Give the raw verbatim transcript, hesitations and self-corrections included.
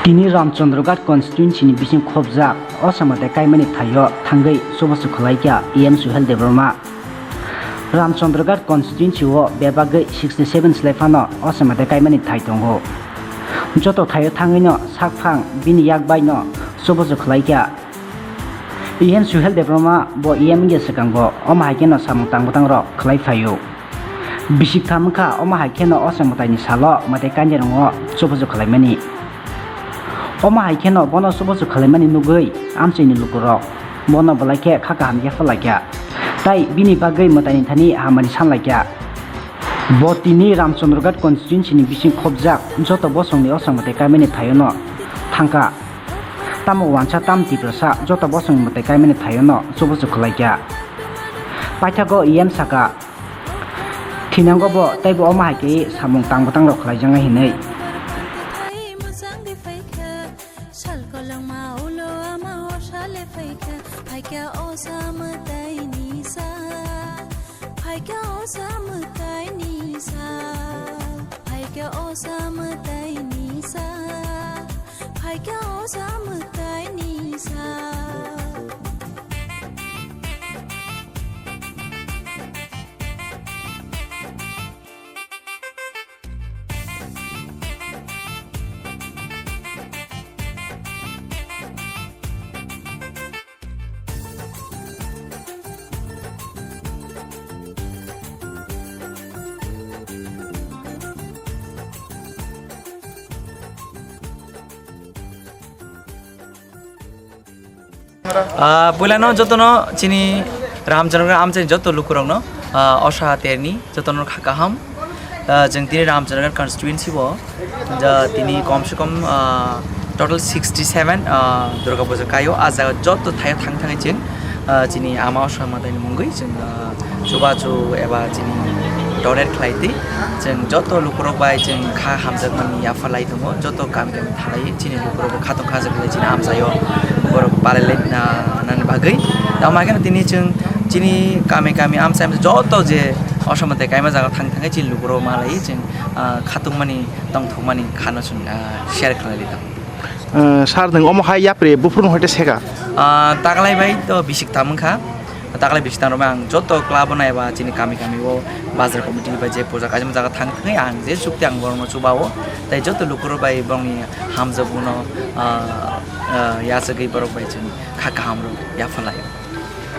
Tini Ramchandraghat constituency ni bising khobjak o samate kaimani thaio thangwi chubachu khwlaikha E M Suhel Debbarma. Ramchandraghat constituency o bebagwi sixty seven slai phano o samate kaimani thai tongo. Joto thaio thangwino sakphang bini yak baino chubachu khwlaikha. E M Suhel Debbarma bo E M wngya swkango, omo hai kheno samung tangbatangrok khwlai phaio. Bisik tham wngkha, omo hai kheno o samung taini salo mwtai kanjirwngo chubachu khwlaimani. Omo hai kheno bono chubachu khwlaimani nugwi amchaini lukurok bono belai khe kha kaham yapharlaikha. Tai bini bagwi mwtaini thani hamari sanlaikha. Bo tini Ramchandraghat constituency ni bising khobjak joto bosongni o samung mwtai kaimani thaiono thangkha. Tamo wansa tam Tiprasa joto bosong mwtai kaimani thaiono chubachu khwlaikha. Paithago E M saka, thinango bo teibo omo hai khe samung tangbatangrok khwlaijaknai hinwi. Sal kolongma ulo ama horsale phaikha, phaikha o sa mwtaini sa, phaikha o sa mwtaini sa, phaikha o sa mwtaini sa. Phaikha o sa mwtaini sa. Ah, puilano jotono chini Ramchandraghat amchaini joto lukurokno, ah, osa terni jotono kha kaham. Ah, chwng tini Ramchandraghat constituency bo, ja, tini kom se kom, ah, total sixty seven, ah, Durga Puja kaio. Ah jaga joto thaio thang thangwi chwng, ah, chini ama osa mwtaini mungwi chwng, ah, chubachu eba chini donate khlai twi. Chwng joto lukurok bai chwng kha hamjakmani yapharlai tongo, joto kami kami thalai chini lukurok bo khatong kha hamjakmani chini amchaio borok palai lai na nani bagwi. Tamo khe tini chwng chini kami kami amchai amchai joto je osa mwtai kaima jaga thang thangwi chini lukurok malai chwng, ah, khatungmani tongthokmani khano chwng, ah, share khlai lai tongo. Ah, sir, nwng omo hai yapri buphuru no hoite seka? Ah, taklai bai to bisik tam wngkha. Taklai bisik tam rok bai ang joto club no eba chini kami kami o bazar committee bai je puja kaijak jaga thang thangwi ang je chukti ang borok no chuba o. Tai joto lukurok bai borok ni hamjak buno, ah, ah, yachagwi borok bai chwng kha kaham rok yapharlai o.